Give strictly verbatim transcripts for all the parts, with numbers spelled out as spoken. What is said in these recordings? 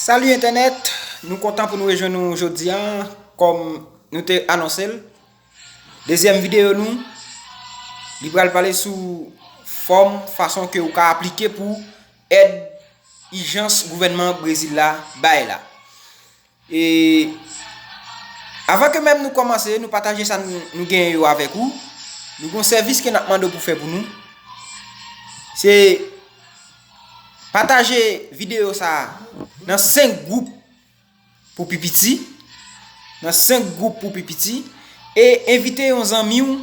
Salut Internet, nou kontan pou nou rejwenn nou jodi a, kòm nou te anonse l. Dezyèm videyo nou, li pral pale sou fòm, fason ke ou ka aplike pou èd ijans gouvènman Brezil la bay la. E avan ke menm nou kòmanse, nou pataje sa nou, nou genyen yo avèk ou. Nou gon sèvis ke n ap mande w pou fè pou nou. Se pataje videyo sa a nan senk gwoup pou pi piti, nan senk gwoup pou pi piti, e envite yon zanmi w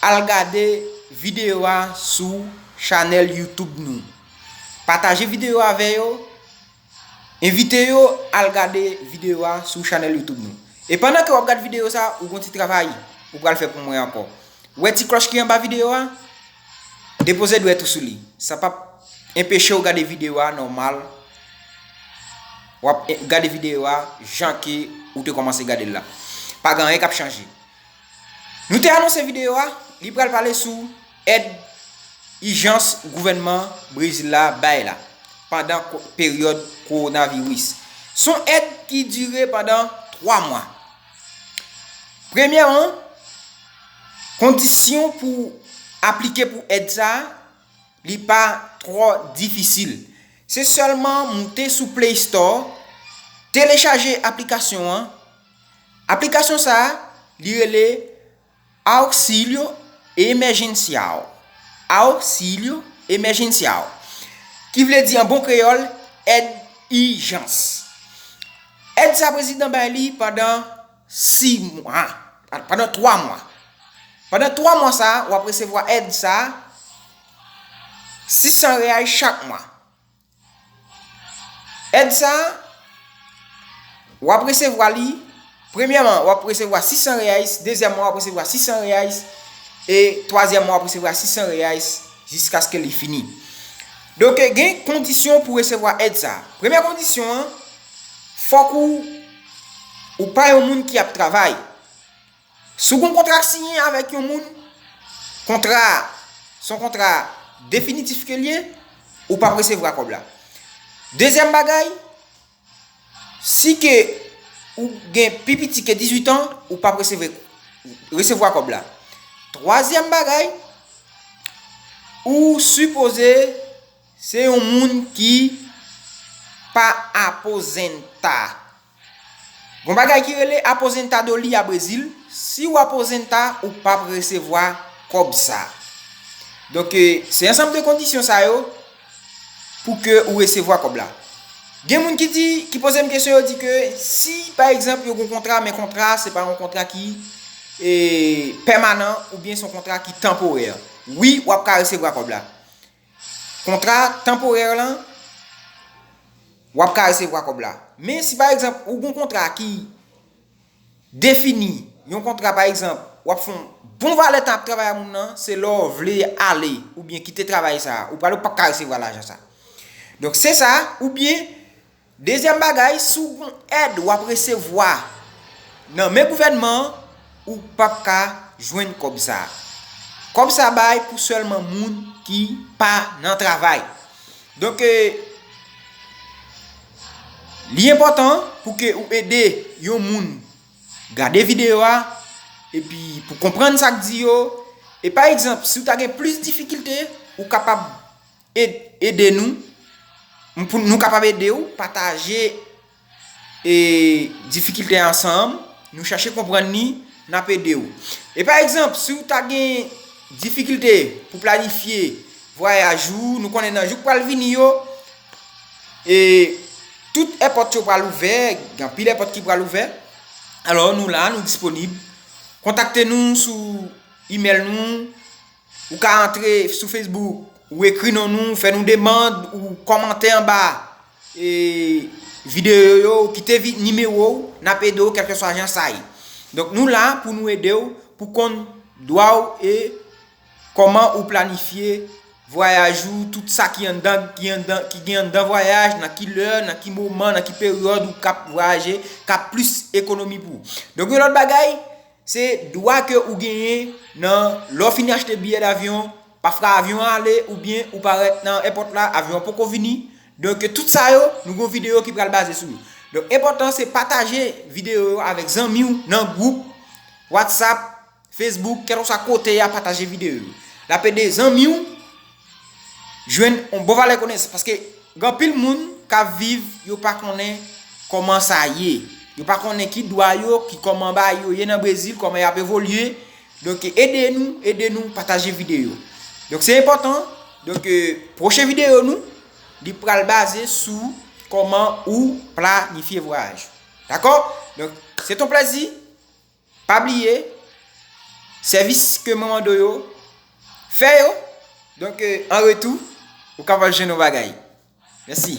al gade videyo a sou chanèl YouTube nou. Pataje videyo avè yo, envite yo al gade videyo a sou chanèl YouTube nou. E pandan ke w ap gade videyo sa, ou gon ti travay ou pral fè pou mwen ankò. Ou wè ti klòch ki anba videyo a? Depoze dwèt ou sou li. Sa p ap enpeche w gade videyo a nòmal. W ap gade videyo a jan ke ou te kòmanse gade l la. Pa gen anyen k ap chanje. Nou te anonse videyo a, li pral pale sou èd ijans gouvènman Brezil la bay la pandan ko- peryòd kowonaviris. Se yon èd ki dire pandan twa mwa. Premyèman, kondisyon pou aplike pou èd sa a, li pa twò difisil. Se sèlman moute sou Play Store, telechaje aplikasyon an. Aplikasyon sa a, li rele Auxílio Emergencial. Auxílio Emergencial. Ki vle di an bon kreyòl, èd ijans. Èd sa prezidan bay li pandan sis mwa, pandan twa mwa. Pandan twa mwa sa, w ap resevwa èd sa, sis san reyay chak mwa. Èd sa, w ap resevwa li, premyèman, w ap resevwa sis san reyay, dezyèmman, w ap resevwa sis san reyay, e twazyèmman, w ap resevwa sis san reyay, jiskaske li fini. Donk, gen kondisyon pou resevwa èd sa. Premyè kondisyon an, fòk ou, ou pa yon moun ki ap travay. Si w gon kontra k siyen avèk yon moun, kontra a, se yon kontra definitif ke l ye, ou p ap resevwa kòb la. Dezyèm bagay, si ke ou gen pi piti ke dizuit an, ou p ap resevwa, resevwa kòb la. Twazyèm bagay, ou sipoze se yon moun ki pa aposenta. Gon bagay ki rele aposentado li a Brezil, si w aposenta, ou p ap resevwa kòb sa. Donk, eh, se ansanm de kondisyon sa yo pou ke ou resevwa kòb la. Gen moun ki di, ki poze m kesyon, yo di ke si, pa egzanp, yo gon kontra, men kontra, se pa yon kontra ki, eh, pèmanan, oubyen se yon kontra ki tanporè. Wi, w ap ka resevwa kòb la. Kontra tanporè lan, w ap ka resevwa kòb la. Men si pa egzanp, ou gon kontra ki defini, yon kontra pa egzanp, w ap fè yon bon valè tan ap travay ak moun nan, se lè w vle ale, oubyen kite travay sa, ou pral ou p ap ka resevwa lajan sa. Donk se sa, oubyen dezyèm bagay, si w gon èd w ap resevwa nan men gouvènman an, ou p ap ka jwenn kòb sa. Kòb sa bay pou sèlman moun ki pa nan travay. Donk, eh, li enpòtan pou ke ou ede yon moun gade videyo a, epi pou konprann sa k di yo. E pa egzanp, si w ta gen plis difikilte, ou kapab ed-, ede nou, m-, pou nou kapab ede w, pataje e difikilte a ansanm, nou chache konprann li, n ap ede w. E pa egzanp, si w ta gen difikilte pou planifye vwayaj ou, nou konnen nan jou k pral vini yo, e tout èpòt yo pral ouvè, gen anpil èpòt ki pral ouvè. Alò, nou la, nou disponib. Kontakte nou sou imèl nou, ou ka antre sou Facebook, ou ekri non nou, fè nou demann, ou kòmante anba, e, videyo yo, ou kite vi-, nimewo w, n ap ede w kèlkeswa jan sa ye. Donk, nou la pou nou ede w, pou konn dwa w e kòman ou planifye vwayaj ou, tout sa ki anndan, ki anndan, ki gen anndan vwayaj, nan ki lè, nan ki moman, nan ki peryòd ou k ap vwayaje, k ap plis ekonomi pou ou. Donk, yon lòt bagay, se dwa ke ou genyen nan lè w fini achte biyè davyon, pafwa avyon an ale oubyen ou parèt nan èpòt la, avyon an poko vini, Donk, tout sa yo, nou gon videyo ki pral baze sou yo. Donk, enpòtan se pataje videyo yo avèk zanmi w nan gwoup WhatsApp, Facebook, kèlkeswa kote y a pataje videyo yo. L ap ede zanmi w jwenn yon bon valè konesans. Paske gen anpil moun k ap viv, yo pa konnen kòman sa ye. Yo pa konnen ki dwa yo, ki kòman bagay yo ye nan Brezil, kòman y ap evolye. Donk, ede nou, ede nou pataje videyo. Donk, se enpòtan. Donk, pwochen videyo nou, li pral baze sou kòman ou planifye vwayaj. Dakò? Donk, se ton plèzi. Pa bliye, sèvis ke mwen mande w yo, fè yo. Donk, an retou, ou kapab jwenn yon bagay. Mèsi.